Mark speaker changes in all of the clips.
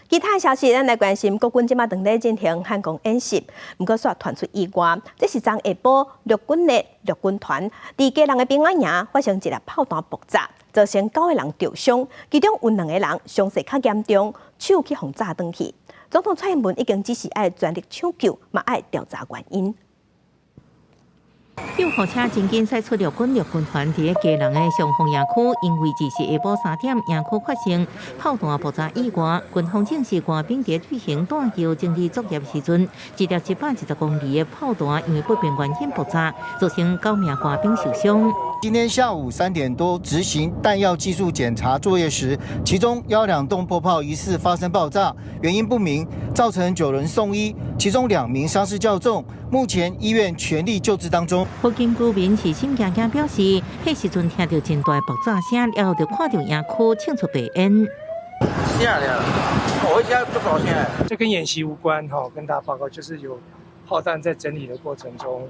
Speaker 1: 其他消息，咱來關心國軍這馬正咧進行漢光演習，毋過煞傳出意外，這是昨下晡陸軍的陸軍團佇基隆的平安營發生一粒炮彈爆炸，造成九個人著傷，其中有兩個人傷勢較嚴重，手去予炸斷去。總統蔡英文已經指示愛全力搶救，嘛愛調查原因。
Speaker 2: 救護車真緊駛出陸軍陸軍團佇咧基隆的松風營區，因為這是下晡3點，營區發生炮彈爆炸意外，軍方證實官兵佇進行彈藥整理作業時陣，一粒110公厘的炮彈因為不明原因爆炸，造成九名官兵受傷。
Speaker 3: 今天下午3點多執行彈藥技術檢查作業時，其中112洞破炮疑似發生爆炸，原因不明，造成九人送醫，其中兩名傷勢較重，目前醫院全力救治當中。
Speaker 2: 附近居民是心驚驚表示，彼時陣聽著真大爆炸聲，了後就看著營區衝出白煙。
Speaker 4: 嚇了，我一下足大聲。
Speaker 5: 這跟演習無關哈，跟大家報告就是有炮彈在整理的過程中，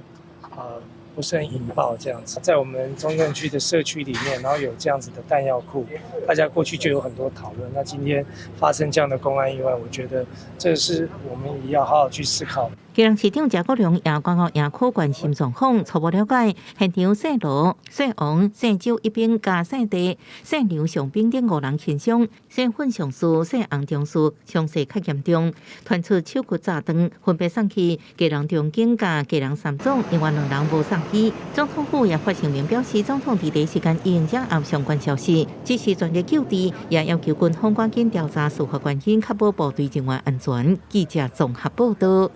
Speaker 5: 不慎引爆這樣子，在我們中正區的社區裡面，然後有這樣子的彈藥庫，大家過去就有很多討論。那今天發生這樣的公安意外，我覺得這是我們也要好好去思考。
Speaker 2: 基隆市長謝國樑也趕到營區關心狀況，初步了解，現場姓羅、姓王、姓周一兵佮姓鄭、姓劉上兵等五人輕傷，姓尹上士、姓洪中士傷勢較嚴重，傳出手骨炸斷，分別送去基隆長庚佮基隆三總，另外兩人無送醫。總統府也發聲明表示，總統佇第一時間已經掌握相關消息，指示全力救治，也要求軍方趕緊調查事發原因，確保部隊人員安全。記者綜合報道。